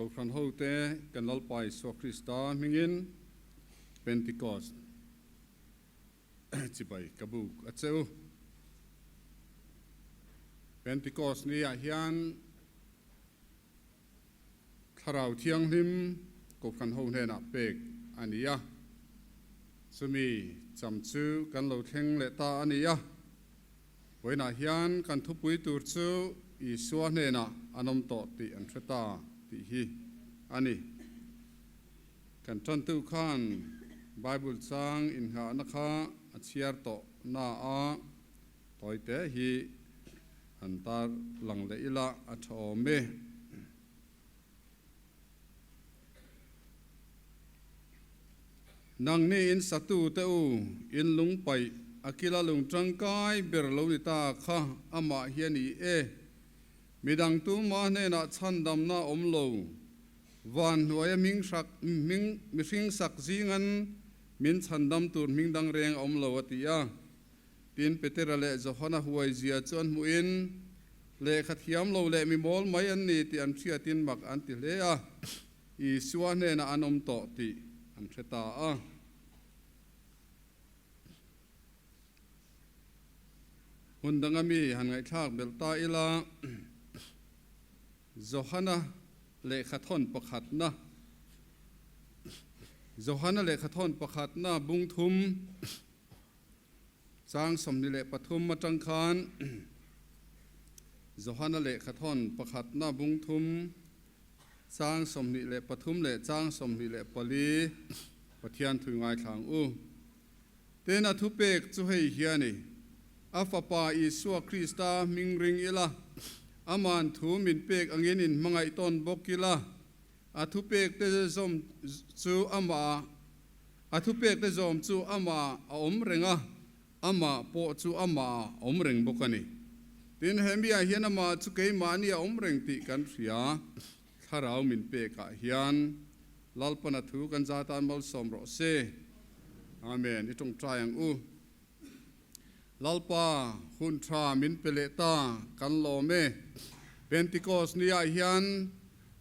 Kohhran hote kan Lalpa Isua Krista hmingin Pentecost chibai ka buk a che u. Pentecost ni ah hian Thlarau Thianghlim Kohhran ho hnenah pek a ni a, chumi cham chu kan lo thleng leh ta a ni a. Vawiinah hian kan thupui tur chu Isua hnenah an awm tawh tih an hre ta tih hi a ni. Kan tantu khan Bible chang inghahna kha a chhiar tawh na a, tawite hi han tar lang leh ila a tha awm e. Nangni in satu te u, in lungpaih a kila lung tangkai ber lo ni ta kha amah hi a ni e. Midang tuma hnenah chhandamna a awm lo. Van hnuaia hming hrak hming mihring sak zingan min chhandam tur hming dang reng a awm lo a ti a. Tin, Petera leh Johana huai zia chu an hmuhin, lehkha thiam lo leh mi mawl mai an ni tih an hriatin mak an ti hle a, Isua hnenah an awm tawh tih an hre ta a. Hun danga mi han ngaihthlak belh ta ila, Johana lehkha thawn pakhatna, Johana lehkha thawn pakhatna bung thum, Chang 23 atang khan Johana lehkhathawn pakhatna bung thum, chang 23 leh chang 24 Pathian thui ngaithla ang u. Tin a thupek chu hei hi a ni, A Fapa Isua Krista hming ring ila, Aman thu min pek angin in hmangaih tawn bawk ila, a thupek te zawm chu amah A thupekte zawm chu amah a awm reng a, amah pawh chu amah a awm reng bawk a ni. Tin, he miah hian amah chu keimahni a awm reng tih kan hria. Thlarau min pekah hian Lalpana thu kan za tan malsawm rawh se. Amen. I tawngtai ang u. Lalpa, hun tha min pe leh ta, kan lawm e. Pentecost niah hian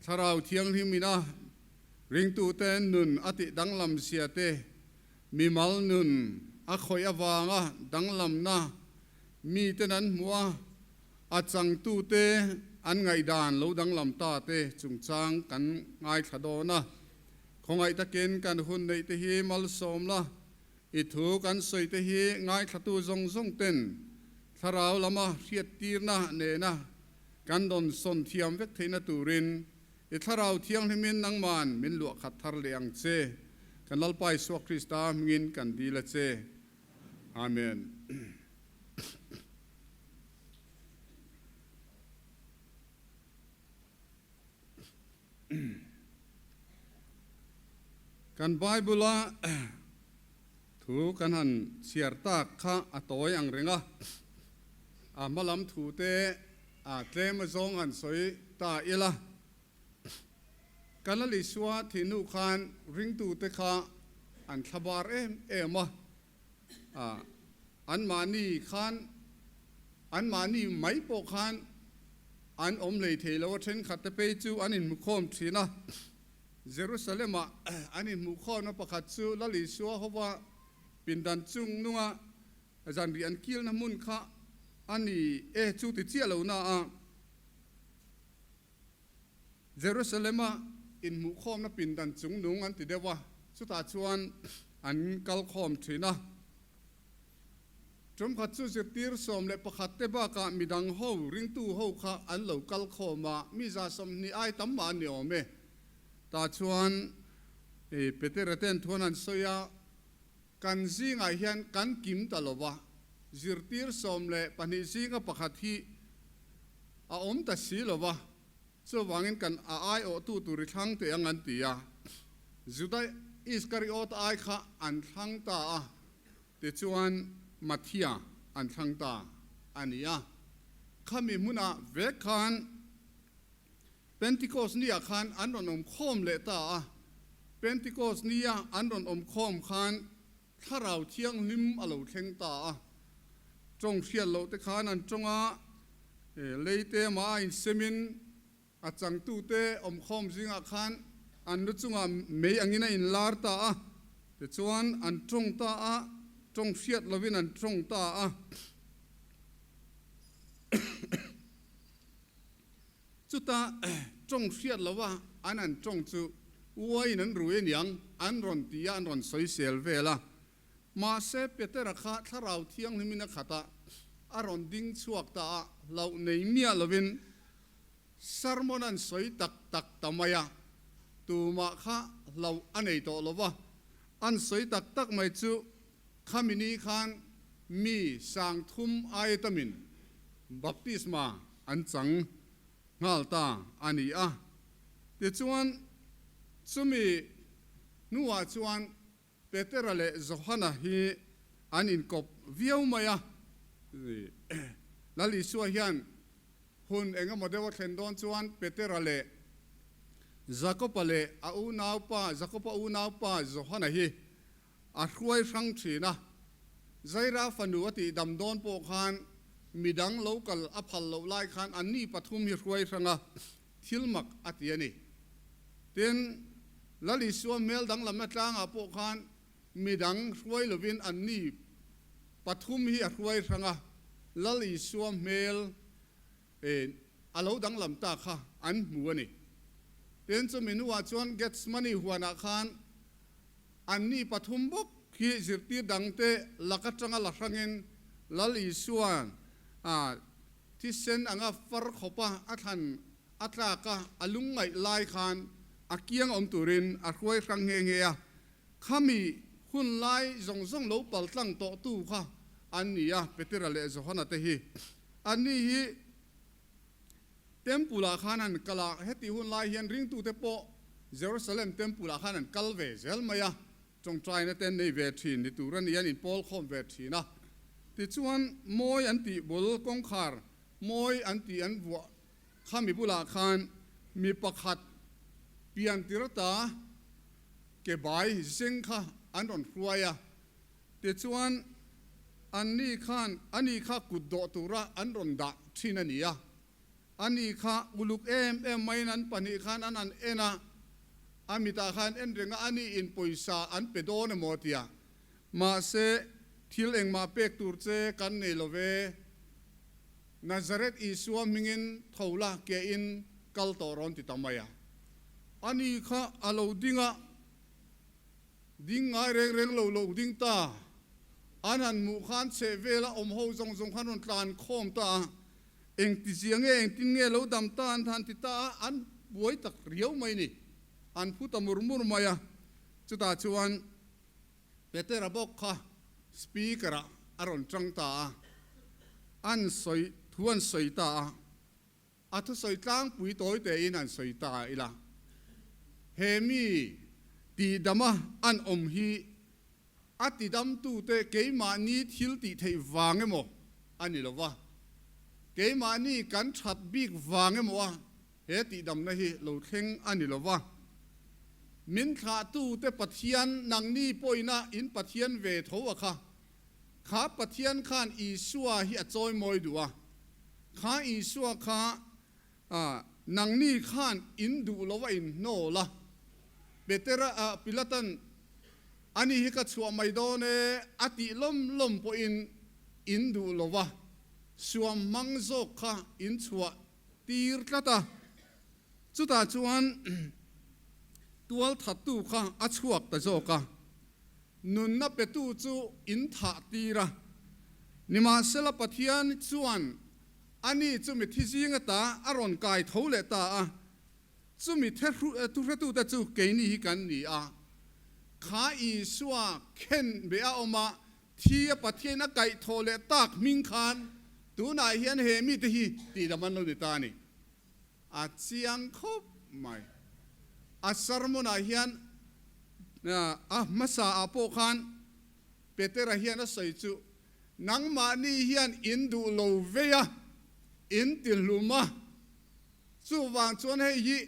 Thlarau Thianghlim ina Ringtute nun a tih danglam zia te, mimal nun a khawih avanga danglamna miten an hmuh a, a changtute an ngaihdan lo danglam ta te chungchang kan ngaithla dawn a. Khawngaih takin kan hun neih te hi malsawm la, i thu kan sawi te hi ngaithlatu zawng zawng ten thlarau lama hriattirna nena kan dawnsawn thiam vek theihna turin I Thlarau Thianghlimin nangman min luah khat thar leh ang che. Kan Lalpa Isua Krista hmingin kan dil a che. Amen. Kan Bible-a thu kan han chhiar tak kha a tawi ang reng a, a hmalam thu te A tlem azawng han sawi ta ila, Kan Alisua thihnu khan ringtute kha an thlabar em em a, anmahni khan, anmahni mai pawh khan an awm hlei thei lo a, thenkhat te phei chu an inhmukhawm thin a. Jerusalem-ah an inhmuhkhawmna pakhat chu Lalisua hova pindan chung nunga Zanriah an kilna hmun kha a ni e, chu ti chiah lo na a, Jerusalem-a inhmuhkhawmna pindan chung nung an ti deuh a, chutah chuan an kal khawm thin a. Tumkhat chu zirtir 11 te bakah midang ho, ringtu ho kha an lo kal khawm a, mi 20 ai tam mah an ni awm e. Tah chuan Petera ten thuan an sawi a. Kan zingah hian kan kim ta lo va, zirtir 12 zinga pakhat hi a awm ta si lo va, chuvangin kan a aiawhtu tur i thlang teh ang an ti a. Juda Iskariot ai kha an thlang ta a, tichuan Mathia an thlang ta a ni a. Khami hmunah vek khan Pentikos niah khan an rawn awm khawm leh ta a. Pentikos nia an rawn awm khawm khan Thlarau Thianghlim a lo thleng ta a. Tawng hriat loh te khan an tawng a, lei te mah a insemin A changtute awmkhawm zingah khan an lu chungah mei angin a inlar ta a, tichuan an tawng ta a, tawng hriat lovin an tawng ta a. Chuta tawng hriat lova an an tawng chu uaiin an rui aniang an rawn ti a, an rawn sawisel vel a. Mahse, Petera kha Thlarau Thianghlimin a khat a, a rawn ding chhuak ta a, hlauh nei miah lovin sermon an sawi tak tak ta mai a, tumah kha hlauh a nei tawh lo va, an sawi tak tak mai chu khami ni khan mi 3000 aia tamin baptisma an chang nghal ta a ni a. Tichuan, chumi hnuah chuan Petera leh Johana hi an inkawp viau mai a. Lal Isua hian hun eng emaw deuh a thlen dawn chuan Petera leh Jakoba leh a unaupa Jakoba unaupa Johana hi A hruai hrang thin a, Zaira fanu a tih dam dawn pawh khan midang lo kal a phal loh lai khan anni pathum hi hruai hrang a, thil mak a ti a ni. Tin, Lal Isua hmel danglamna tlangah pawh khan midang hruai lovin anni pathum hi a hruai hrang a, Lal Isua hmel a lo danglam ta kha an hmu a ni. Tin, chumi hnuah chuan Gethsemane huanah khan Anni pathum bawk hi zirtir dangte lak atanga la hrangin Lal Isua'n a thisen anga far khawpa a thlan a tlak a, a lungngaih lai khan a kiang awm turin a hruai hrang nghe nghe a. Khami hun lai zawng zawng lo pal tlang tawhtu kha an ni a, Petera leh Johana te hi. Anni hi Temple ah khan an kal a, heti hun lai hian ringtute pawh Jerusalem Temple ah khan an kal ve zel mai a, tawngtaina te an nei ve thin ni tur a ni, an inpawl khawm ve thin a. Tichuan mawi an tih bul kawngkhar mawi an tih an vuah khami bulah khan mi pakhat pian tir ta ke bai zeng kha an rawn hruai a. Tichuan, anni khan ani kha kut dawh tura an rawn dah thin a ni a. Ani kha uluk em em maiin an pahnih khan an han en a, a mitah khan en reng a, ani in pawisa an pe dawn emaw tia. Mahse, thil engmah pek tur che kan nei lo ve. Nazareth Isua hmingin tho la ke in kal tawh rawn ti ta mai a. Ani kha a lo ding a. Ding ngai reng reng lo lo ding ta. An han hmuh khan chheh vela awm ho zawng zawng khan rawn tlan khawm ta a. Engti zia nge engtin nge lo dam ta an han ti ta a, an buai tak riau mai ni. An phu ta mur mur mai a. Chutah chuan Petera bawk kha speaker ah a rawn tang ta a, an sawi thu an sawi ta a. A thusawi tlangpui tawi tein an sawi ta ila, he mi tihdama an awm hi a tidamtute keimahni thil tih theih vang emaw a ni lo va, keimahni kan that bik vang emaw a he tihdamna hi lo thleng a ni lo va. Min thlahtute Pathian nangni pawhina in Pathian ve tho a kha, kha Pathian khan Isua hi a chawimawi duh a, Kha Isua kha nangni khan in duh lo a in hnawl a, Petera ah Pilatan ani hi ka chhuah mai dawn e a tih lawm lawm pawhin in duh lo a, suam hmang zawk kha in chhuah tir tlat a. Chutah chuan tual thattu kha a chhuak ta zawk a. Nunna petu chu in thah tir a. Nimahsela Pathian chuan ani chu mi thi zing ata a rawn kai tho leh ta a, chumi thuhretute chu keini hi kan ni a. Kha Isua khen be a awm a, thi a Pathian a kaih thaw leh tak hming khan tunah hian he mite hi tihdam an lo ni ta a ni. A chiang khawp mai. A sermon ah hian a hmasa ah pawh khan Petera hian a sawi chu, Nangmahni hian in duh lo vei a, in ti hlum a, chuvang chuan hei hi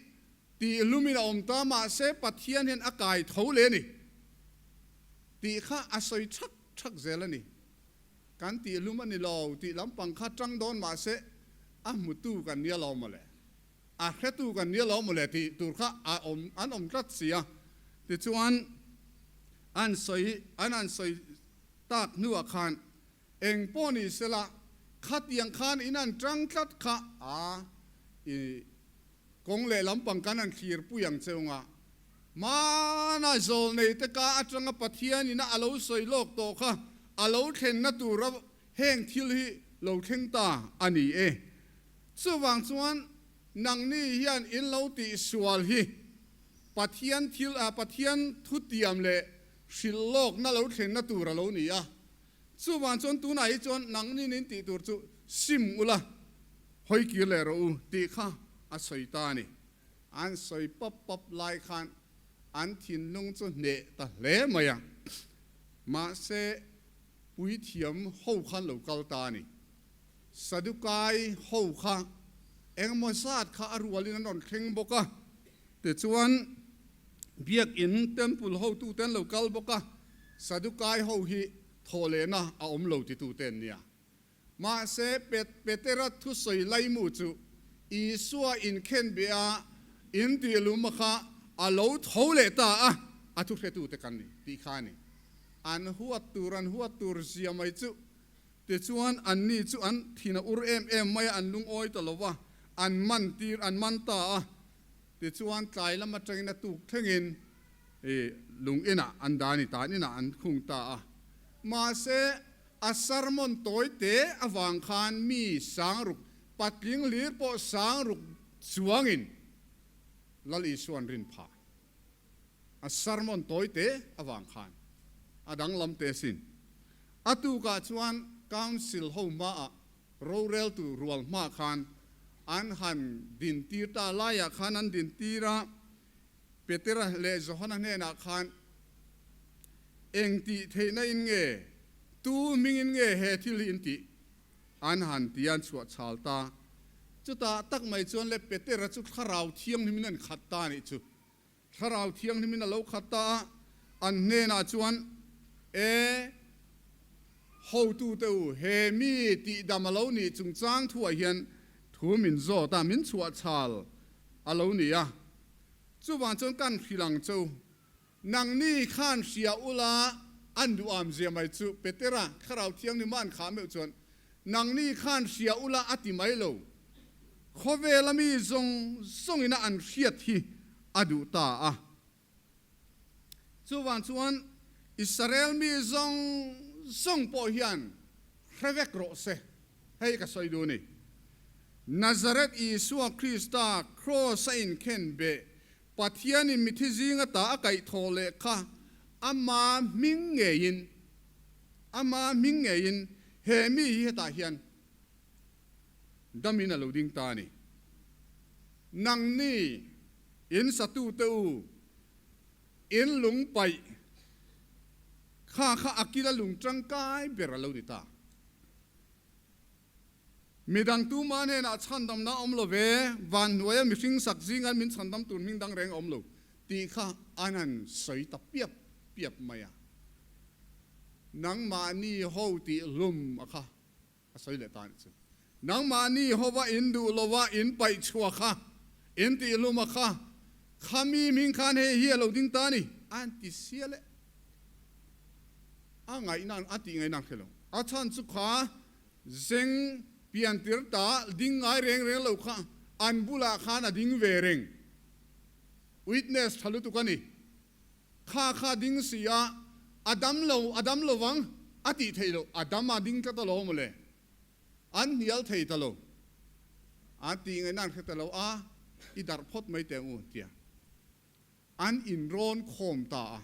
tih hlumin a awm ta, mahse Pathian hian a kai tho leh a ni tih kha a sawi thak thak zel a ni. Kan tih hlum a ni lo tih lampang kha tang dawn mahse a hmutu kan nia lo mawle. A hretu kan nia lo mawle tih tur kha a awm an awm tlat si a. Tichuan an sawi an an sawi tak hnuah khan eng pawh ni sela khatiang khan in an tang tlat kha a i kawng leh lampang kan han thlir pui ang cheu nga. Hmana zawlnei te ka atanga Pathian ina a lo sawi lawk tawh kha a lo thlenna tura heng thil hi lo thleng ta a ni e. Chuvang chuan nangni hian in lo tih sual hi Pathian thil ah Pathian thutiam leh hrilh lawkna lo thlenna tur a lo ni a. Chuvang chuan tunah hi chuan nangni nin tih tur chu sim ula hawi kir leh rawh u tih kha a sawi ta a ni. An sawi pap pap lai khan an thinlung chu hneh ta hle mai a. Mahse puithiam ho khan lo kal ta a ni. Sadukai ho kha engemaw zat kha a rualin an rawn thleng bawk a, tichuan Biakinn, Temple, hotute an lo kal bawk a, Sadukai ho hi thawhlehna a awm lo titute an nia. Mahse, Petera thusawi laimu chu Isua inkhen bia intihluma kha a lo tho leh ta a, a thuhretute kan ni tih kha a ni. An huat tur an huat tur zia mai chu Tichuan, anni chu an thin a ur em em mai a, an lungawi ta lo va, an man tir, an man ta a. Tichuan, tlai lam atangin a tuk thlengin lung inah an dan i tan inah an khung ta a. Mahse, a sermon tawi te avang khan mi sangruk, patling lir pawh sangruk chuangin Lal Isua'n rin phah. A sermon tawi te avang khan a danglam te sin. A tukah chuan Council ho hmaah roreltu rual hma khan an han dintir ta laiah khan an dintir a, Petera leh Johana hnenah khan eng tih theihna in nge, tu hmingin nge he thil hi in tih? An han ti an chhuah chhal ta. Chutah tak mai chuan le Petera chu Thlarau Thianghlimin an khat ta a nih chu. Thlarau Thianghlimin a lo khat ta a, an hnenah chuan, E, hotute u, he mi tihdam a lo nih chungchang thuah hian thu min zawt a, min chhuah chhal a lo ni a. Chuvang chuan kan hrilh ang che u, Nangni khan hria ula an duham zia mai chu Petera Thlarau Thianghlim a an khah meuh chuan nangni khan hria ula a ti mai lo. Khawvela mi zawng zawngina an hriat hi a duh ta a. Chuvang chuan Israel mi zawng zawng pawh hian hre vek rawh se. Hei ka sawi duh a ni. Nazareth Isua Krista kraws a inkhen beh Pathianin mithi zinga ta a kaih thaw leh kha ama hming ngeiin, ama hming ngeiin he mi hi hetah hian damin a lo ding ta a ni. Nangni in satute u, in lung paih kha kha a kila lung tangkai ber a lo ni ta. Midang tuma hnenah chhandamna a awm lo ve, van hnuaia mihring sak zingan min chhandam tur hming dang reng a awm lo tih kha an han sawi ta piap piap mai a. Nangmahni ho tih hlum a kha a sawi leh ta a nih chu. Nangmahni hova in duh lova in paih chhuah kha, in tih hlum a kha, khami hming khan hei hi a lo ding ta a ni, an ti sial e. A ngaihna a tih ngaihna an hre lo. A chhan chu kha Zeng piantir ta ding ngai reng reng lo kha an bulah khan a ding ve reng. Witness tha lutuk a ni. Kha kha ding si a, a dam lo, a dam lo vang a tih theih loh, a dam a ding tlat alawm mawle. An hnial thei ta lo. An tih ngaihna an hre ta lo a, i darh phawt mai teh ang u tia. An inrawn khawm ta a,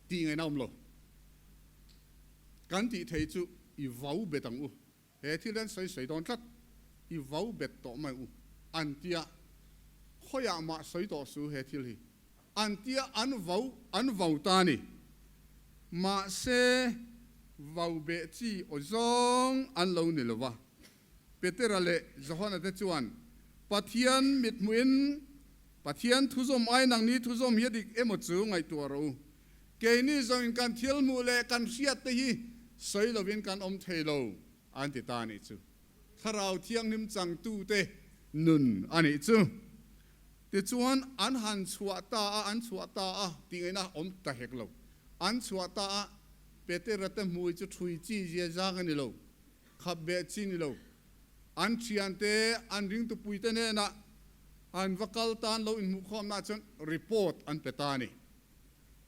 tih ngaihna awm lo. Kan tih thei chu i vau bet ang u. He thil hian sawi sawi dawn tlat, i vau bet tawh mai u an tia, khawiah mah sawi tawh su he thil hi an tia an vau an vau ta a ni. Mahse, vau beh chi aw zawng an lo ni lo va. Petera leh Johana te chuan Pathian mithmuhin Pathian thuzawm ai nangni thuzawm hi a dik emaw chu ngaihtuah rawh u. Keini zawngin kan thil hmuh leh kan hriat te hi sawi lovin kan awm thei lo an ti ta a nih chu. Thlarau Thianghlim changtute. nun a nih chu. Tichuan, an han chhuah ta a, an chhuah ta a tih ngaihna awm ta hek lo. An chhuah ta a, Petera te hmui chu ṭhui chi zia zang a ni lo, khap beh chi ni lo. An ṭhiante, an ringtupuite hnenah an va kal tan lo inhmuhkhawmnaah chuan report an pe ta a ni.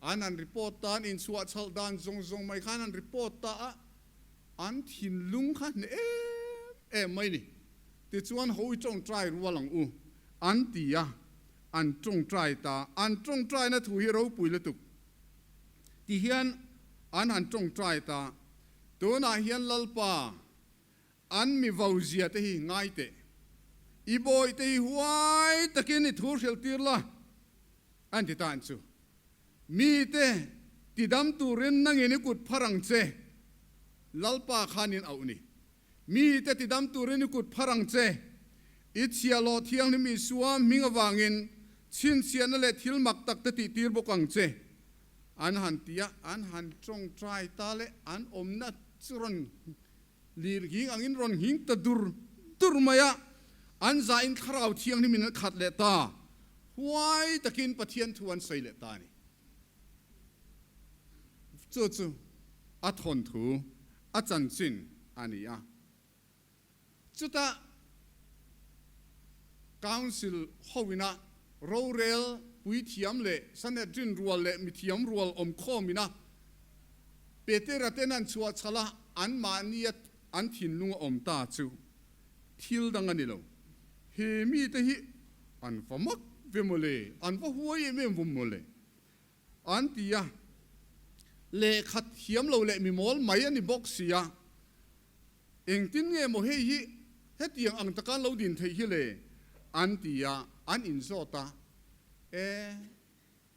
An han report tan inchhuah chhalh dan zawng zawng mai khan an report ta a, an thinlung kha hneh em em mai ni. Tichuan ho i tawngtai rual ang u an ti a, an tawngtai ta. An tawngtaina thu hi ropui lutuk ti hian an han tawngtai ta. Tunah hian Lalpa an mi vo zia te hi ngai teh. I bawih te hi huai takin i thu hrilh tir la an ti ta ang chu. Mite tidam turin nangin i kut phar ang che, Lalpa khan in auh ni. Mite tidam turin i kut phar ang che. I chhiahhlawh thianghlim Isua hming avangin chhinchhiahna leh thil mak tak te tihtir bawk ang che. An han ti a, an han tawngtai ta leh an awmna chu rawn lir nghing angin rawn nghing ta dur dur mai a, an zahin Thlarau Thianghlim in an khat leh ta. Huai takin Pathian thu an sawi leh ta a ni. Chu chu a thawnthu, a chanchin a ni a. Chutah Council hoina rorel puithiam leh Sanhedrin rual leh mithiam rual awmkhawmina Petera ten an chhuah chhal a, anmahnia an thinlung a awm ta chu thil dang a ni lo. He mite hi an va mak ve mawle, an va huai em em vum mawle an ti a, lehkha thiam lo leh mimawl mai a ni bawk si a. Engtin nge maw hei hi hetiang ang taka an lo din theih hi le? an ti a, an inzawt a. E,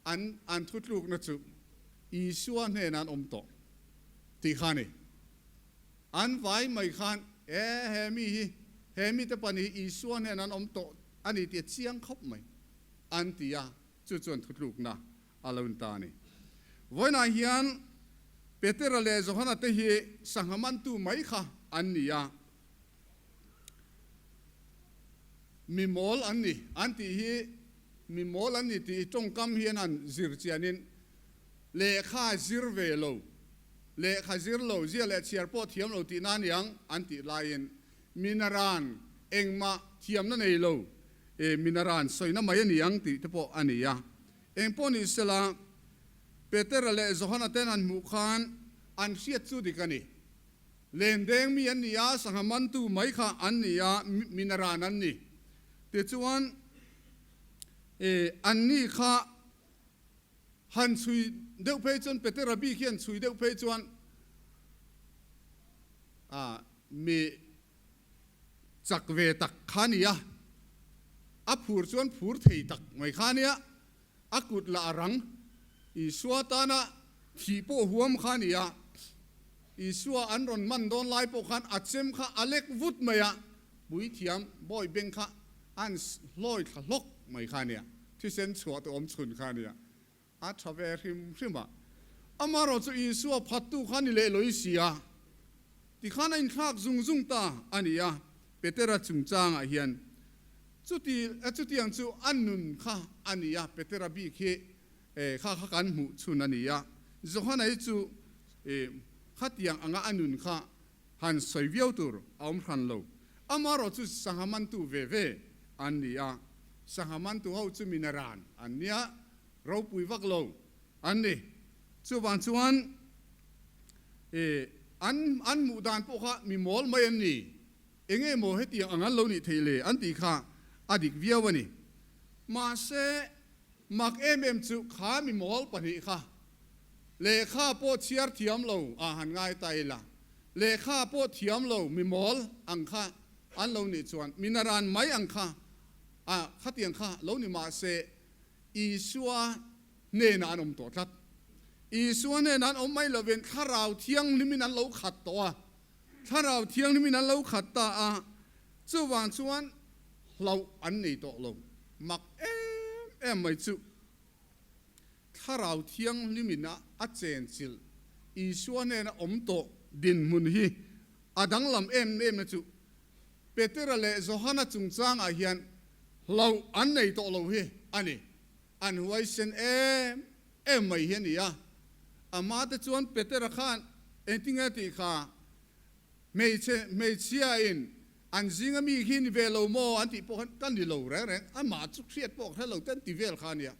an an thutlukna chu Isua hnenah an awm tawh tih kha a ni. An vai mai khan, E, he mi hi, he mite pahnih hi Isua hnenah an awm tawh a ni tih a chiang khawp mai, an ti a, chu chuan thutlukna a lo in ta a ni. Vawiinah hian Petera leh Johana te hi sangha mantu mai kha an ni a, mi mawl an ni an tih hi mi mawl an ni tih tawngkam hian han zir chianin lehkha zir ve lo, lehkha zir lo, zia leh chhiar pawh thiam lo tihna a niang an tih laiin minaran engmah thiamna nei lo e minaran sawina mai a ni ang tih te pawh a ni a. Eng pawh ni sela, Petera leh Johana ten an hmuh khan an hriat chu dik a ni. Lendeng mi an ni a, sangha mantu mai kha an ni a, minaran an ni. Tichuan, e, anni kha han chhui deuh phei chuan, Petera bik hi an chhui deuh phei chuan, a, mi chak ve tak kha a ni a, a phur chuan phur thei tak mai kha a nia, a kut lah a rang. Isua tana thih pawh huam kha a ni a, Isua an rawn man dawn lai pawh khan a chem kha a lek vut mai a, puithiam bawi beng kha an hlawi thla hlawk mai kha a nia, thisen chhuah te awm chhun kha a nia, a tha ve hrim hrim a. Amaherawh chu Isua phattu kha ni leh lawih si a, tikhan a inthlak zung zung ta a ni a, Petera chungchangah hian chuti chutiang chu a nun kha a ni a, Petera bik hi kha kha kan hmuh chhun a ni a, Johana hi chu khatiang anga a nun kha han sawi viau tur a awm hran lo. Amaherawh chu sangha mantu ve ve an ni a, sangha mantu ho chu minaran an nia, ropui vak lo an ni. Chuvang chuan an an hmuh dan pawh kha mi mawl mai an ni. Enge maw hetiang ang an lo nih theih le an tih kha a dik viau a ni. Mahse, mak em em chu kha mi mawl pahnih kha lehkha pawh chhiar thiam lo ah han ngai ta ila, lehkha pawh thiam lo mi mawl ang kha an lo nih chuan mi naran mai ang kha a khatiang kha lo ni mahse, Isua hnenah an awm tawh tlat. Isua hnenah an awm mai lovin Thlarau Thianghlimin an lo khat tawh a, Thlarau Thianghlimin an lo khat ta a, chuvang chuan hlauh an nei tawh lo. Mak em em mai chu Thlarau Thianghlimin a chenchilh Isua hnena awm tawh dinhmun hi a danglam em em na chu. Petera leh Johana chungchangah hian hlauh an nei tawh lo hi a ni. An huaisen em em mai hi a ni a. Amah te chuan Petera khan engtinge tih kha hmeichhe hmeichhiain an zinga mi khi ni ve lo maw an tih pawh khan ka ni lo reng reng, amah chu hriat pawh ka hre lo te an ti vel kha a nia.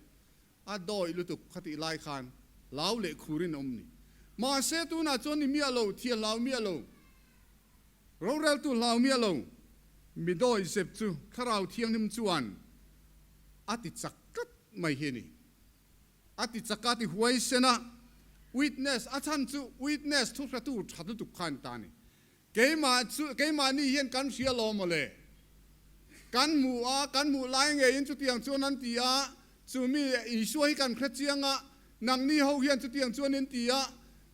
A dawi lutuk kha tih lai khan hlau leh khurin a awm ni. Mahse tunah chuan ni miah lo, thia hlau miah lo, roreltu hlau miah lo, mi dawi zep chu Thlarau Thianghlim chuan a ti chak tlat mai hi a ni. A ti chak a, ti huaisen a, witness, a chhan chu witness thuhratu tha lutuk khan ta a ni. Keimah chu, keimahni hian kan hria lo maw le? Kan hmuh a, kan hmuh lai ngeiin chutiang chuan an ti a, chu mi Isua hi kan hre chiang a, nangni ho hian chutiang chuan in ti a,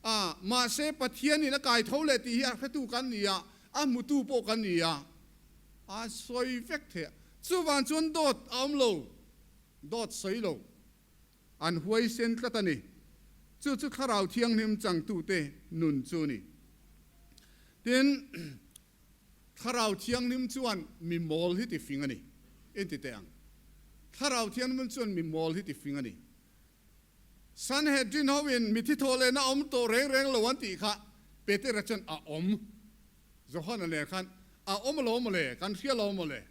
a, mahse Pathianin a kai tho leh tih hi a hretu kan ni a, a hmutu pawh kan ni a, a sawi vek thei a. Chuvang chuan dawt a awm lo, dawt sawi lo. An huaisen tlat a ni. Chu chu Thlarau Thianghlim changtute nun chu a ni. Tin, Thlarau Thianghlim chuan mi mawl hi ti fing a ni. In ti teh ang. Thlarau Thianghlim chuan mi mawl hi ti fing a ni. Sanhedrin hoin mi thi thawh lehna awm tawh reng reng lo an tih kha Petera chuan a awm. Johana nen khan a awm lo maw le, kan hria lo maw le.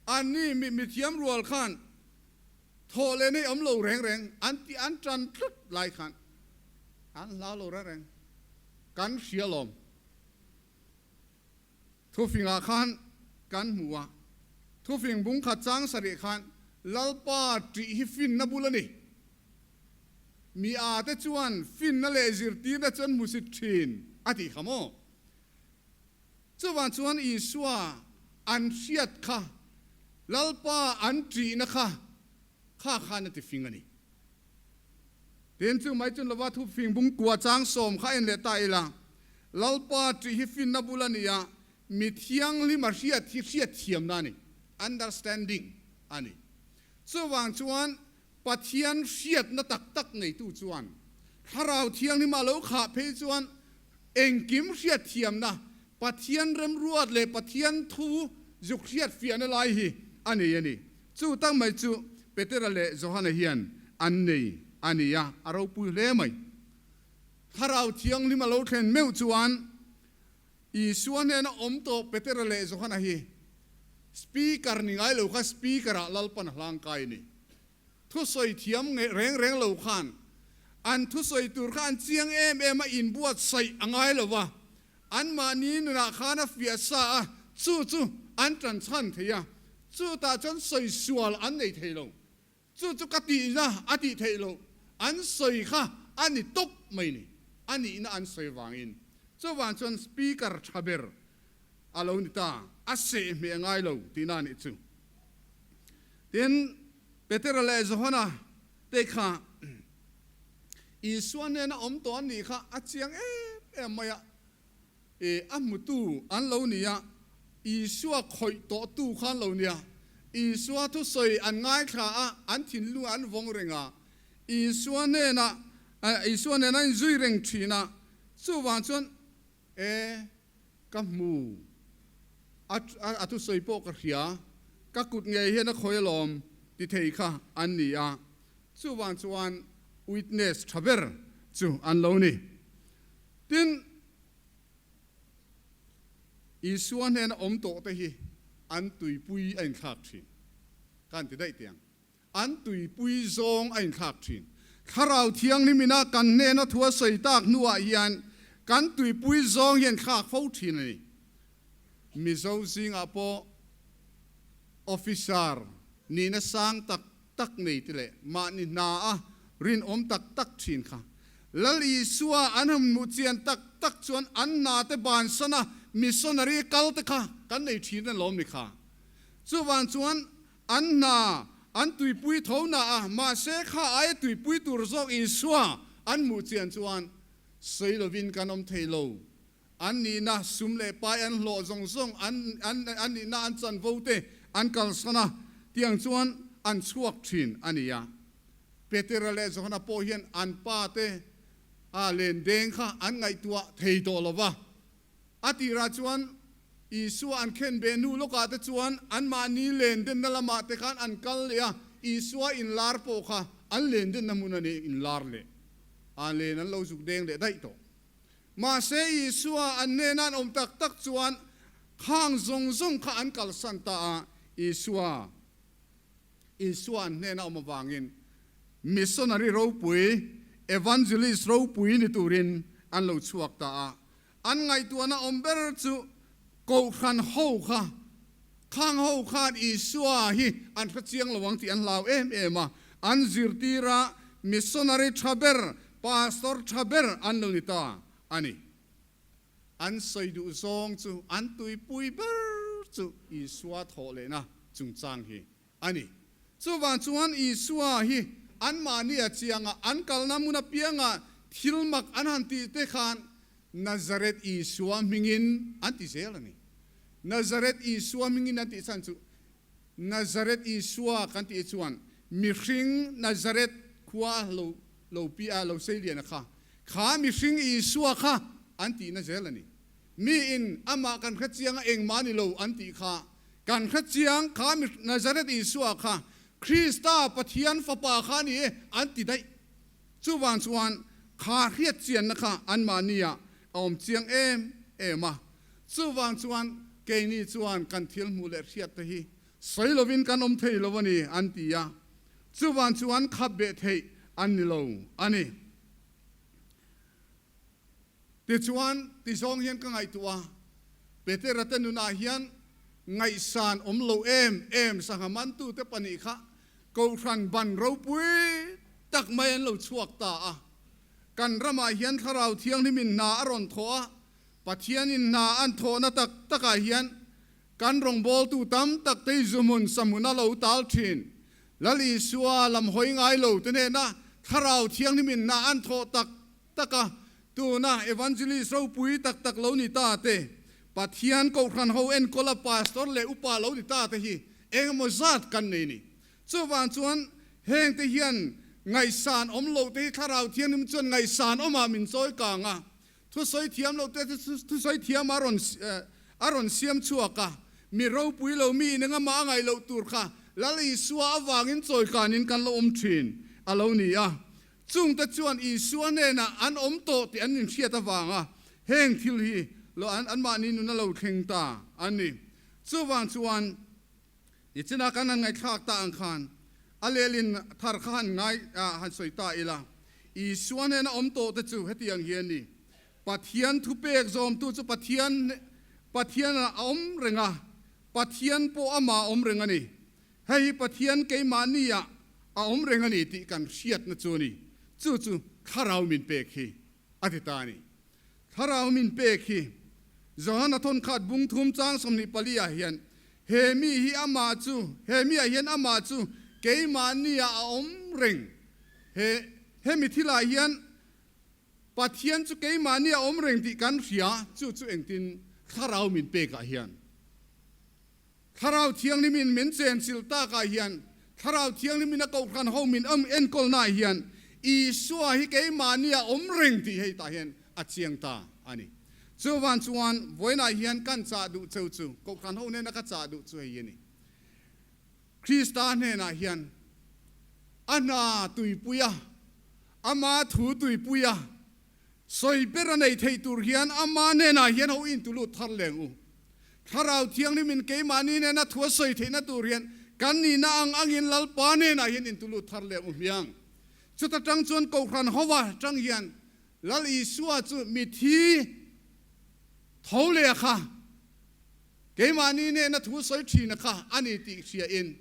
Anni mi mithiam rual khan Thawh leh nei awm lo reng reng an tih an tan tlut lai khan an hlau lo reng reng. Kan hria lawm. Thufingah khan kan hmu a, thufing bung khat chang sarih khan Lalpa ṭih hi finna bul a ni. Mi a te chuan finna leh zirtirna chu an hmusit ṭhin a tih kha maw? Chuvang chuan Isua an hriat kha, Lalpa an ṭihna kha, kha khan a ti fing a ni. Tin, chu mai chun lova thu fing bung kua chang sawm kha en leh ta ila, Lalpa ṭih hi finna bul a ni a, mi thianghlim a hriat hi hriat thiamna a ni, understanding a ni. Chuvang chuan Pathian hriatna tak tak neitu chuan Thlarau Thianghlim a lo khah phei chuan engkim hriatthiamna, Pathian remruat leh Pathian thu zuk hriatfiahna lai hi a nei a ni. Chu tak mai chu Petera leh Johana hian an nei a ni a, a ropui hle mai. Thlarau Thianghlim a lo thlen meuh chuan Isua hnena awm tawh Petera leh Johana hi Speaker ni ngai lo kha Speaker ah Lalpan a hlang kai a ni. Thusawi thiam reng reng lo khan an thusawi tur kha an chiang em em a, inbuatsaih a ngai lo va, anmahni nunah khan a fiah sa a, chu chu an tan chhan thei a, chutah chuan sawi sual an nei thei lo. Chu chu ka tihna a tih theih loh, an sawi kha a ni tawp mai ni, a nihna an sawi vangin. Chuvang chuan Speaker tha ber a lo ni ta, a seh hmeh ngai lo tihna a nih chu. Tin, Petera leh Johana te kha Isua hnena awm tawh an nih kha a chiang em em mai a, E, a hmutu an lo ni a, Isua khawih tawhtu kha an lo ni a. Isua thusawi an ngaithla a, an thinlung an vawng reng a. Isua hnenah, Isua nen an inzui reng thin a. Chuvang chuan, E, ka hmu, a, a thusawi pawh ka hria, ka kut ngei hian a khawi alawm ti thei kha an ni a. Chuvang chuan witness tha ber chu an lo ni. Tin, Isua hnena awm tawhte hi an tuipui a inthlak thin. Ka han ti daih teh ang. An tuipui zawng a inthlak thin. Thlarau Thianghlim ina kan hnena thu a sawi tak hnuah hian kan tuipui zawng hi an thlak fo thin a ni. Mizo zingah pawh officer nihna sang tak tak nei te leh mahni hna a rinawm tak tak thin kha. Lal Isua an han hmuh chian tak tak chuan an hna te bansan a missionary kal te kha kan nei thin a lawm ni kha. Chuvang chuan an hna an tuipui tho na a, mahse kha aia tuipui tur zawk Isua an hmuh chian chuan sawi lovin kan awm thei lo. An nihna sum leh pai an hlawh zawng zawng an an an nihna an chanvo te an kalsan a, tiang chuan an chhuak thin a ni a. Petera leh Johana pawh hian an pa te a len deng kha an ngaihtuah thei tawh lo va. A tirah chuan Isua an khen ve hnu lawkah te chuan anmahni len denna lamah te khan an kal leh a, Isua inlar pawh kha an len denna hmun a ni inlar leh a, len an lo zuk deng leh daih tawh. Mahse Isua an hnena an awm tak tak chuan khang zawng zawng kha an kalsan ta a, Isua Isua an hnena awm avangin missionary ropui, evangelist ropui ni turin an lo chhuak ta a. An ngaihtuahna awm ber chu Kohhran ho kha, khang ho khan Isua hi an hre chiang lo ang tih an hlau em em a, an zirtir a, missionary tha ber, pastor tha ber an lo ni ta a ni. An sawi duh zawng chu an tuipui ber chu Isua thawh lehna chungchang hi a ni. Chuvang chuan Isua hi anmahni a chianga an kalna hmun apianga thil mak an han tih te khan Nazareth Isua hmingin an ti zel a ni. Nazareth Isua hmingin an tih chhan chu Nazareth Isua kan tih chuan mihring Nazareth khua lo lo pi a lo sei lian a kha kha mihring Isua kha an tihna zel a ni. Miin amah kan hre chiang a engmah ni lo an tih kha Kan hre chiang kha Nazareth Isua kha Krista Pathian Fapa kha a ni e an ti daih. Chuvang chuan kha hriat chianna kha anmahni ah a awm chiang em em a. Chuvang chuan keini chuan kan thil hmuh leh hriat te hi sawi lovin kan awm thei lo a ni an ti a. Chuvang chuan khap beh theih an ni lo a ni. Tichuan, ti zawng hian ka ngaihtuah a, Petera te nunah hian ngaihsan awm lo em em sangha mantute pahnih kha Kohhran ban ropui tak mai an lo chhuak ta a. Kan ramah hian Thlarau Thianghlimin hna a rawn thawh a, Pathianin hna an thawhna tak takah hian kan rawngbawltu tam tak te zuhmun sahmun a lo tal thin. Lal Isua lam hawi ngai lo te hnena Thlarau Thianghlimin hna an thawh tak taka tuna evangelist ropui tak tak lo ni ta te, Pathian Kohhran ho enkawla pastor leh upa lo ni ta te hi engemaw zat kan nei ni. Chuvang chuan heng te hian ngaihsan awm loh te hi Thlarau Thianghlim chuan ngaihsan awmah min chawi kang a, thusawi thiam loh te thusawi thiam a rawn a rawn siam chhuak a, mi ropui lo mi in engemaw a ngaih loh tur kha Lal Isua avangin chawi kanin kan lo awm thin a lo ni a. Chungte chuan Isua hnenah an awm tawh tih an inhriat avanga heng thil hi lo an anmahni nun a lo thleng ta a ni. Chuvang chuan nichinah kan han ngaihthlak ta ang khan a lehlin thar kha han ngai han sawi ta ila, Isua hnena awm tawh te chu hetiang hi a ni, Pathian thupek zawmtu chu Pathian Pathianah a awm reng a, Pathian pawh amah a awm reng a ni. Hei hi Pathian keimahniah a awm reng a ni tih kan hriatna chu a ni. Chu chu Thlarau min pek hi a ti ta a ni. Thlarau min pek hi Johana thawnkhat bung thum chang 24 ah hian he mi hi amah chu he mi ah hian amah chu keimahniah a awm reng. He hemi thilah hian Pathian chu keimahni a awm reng tih kan hria, chu chu engtin Thlarau min pekah hian Thlarau Thianghlimin min chenchilh takah hian, Thlarau Thianghlimin a Kohhran ho min awm enkawlnaah hian Isua hi keimahni a awm reng tih hei tah hian a chiang ta a ni. Chuvan chuan vawiinah hian kan chah duh cheu chu, Kohhran ho nena ka chah duh chu hei hi a ni. Krista hnenah hian a hna tuipui a, ama thu tuipui a, Sawi ber a nei thei tur hian ama hnenah hian ho in tulut thar leng u. Thlarau Thianghlimin keimahni hnena thu a sawi theihna tur hian kan nihna ang angin Lalpa hnenah hian in tulut thar leng u hmiang. Chuta tang chuan Kohhran hova tang hian Lal Isua chu mithi tho leh a kha, keimahni hnena thu sawi thin a kha a ni tih hria in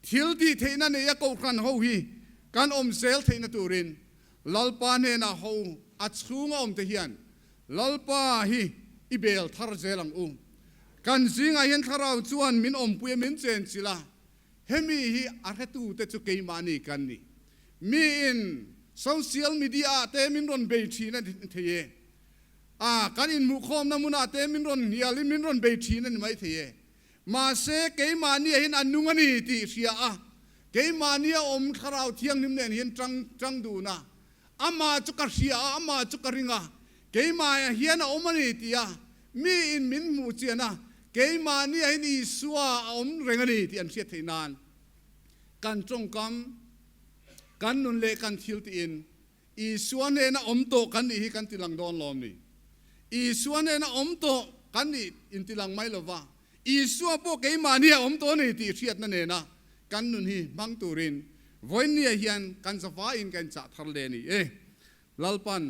thil tih theihna nei a Kohhran ho hi kan awm zel theihna turin Lalpa hnenah ho a chhunga awm te hian Lalpa hi i bel thar zel ang u. Kan zingah hian Thlarau chuan min awmpui a min chenchilh a, hemi hi a hretute chu keimahni kan ni. Miin social media ah te min rawn bei thin a ni thei e, a kan inhmuhkhawmna hmunah te min rawn hnialin min rawn bei thin a ni mai thei e. Mahse, keimahni ah hian a nung a ni tih hria a, keimahni a awm Thlarau Thianghlim nen hian tang tang dun a, amah chu ka hria a, amah chu ka ring a, keimah ah hian a awm a ni tih a, miin min hmuh chian a, Keimahni ah hian Isua a awm reng a ni tih an hriat theih nan kan tawngkam, kan nun leh kan thil tiin Isua hnena awm tawh kan nih hi kan ti lang dawn lawm ni? Isua hnena awm tawh kan nih inti lang mai lova, Isua pawh keimahni a awm tawh a ni tih hriatna nena kan nun hi hmang turin vawiinniah hian kan zavaiin kan inchah thar le a ni e. Lalpan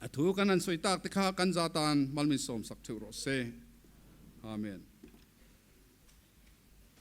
a thu kan han sawi tak te kha kan za tan malmin sawmsak theuh rawh se. Amen.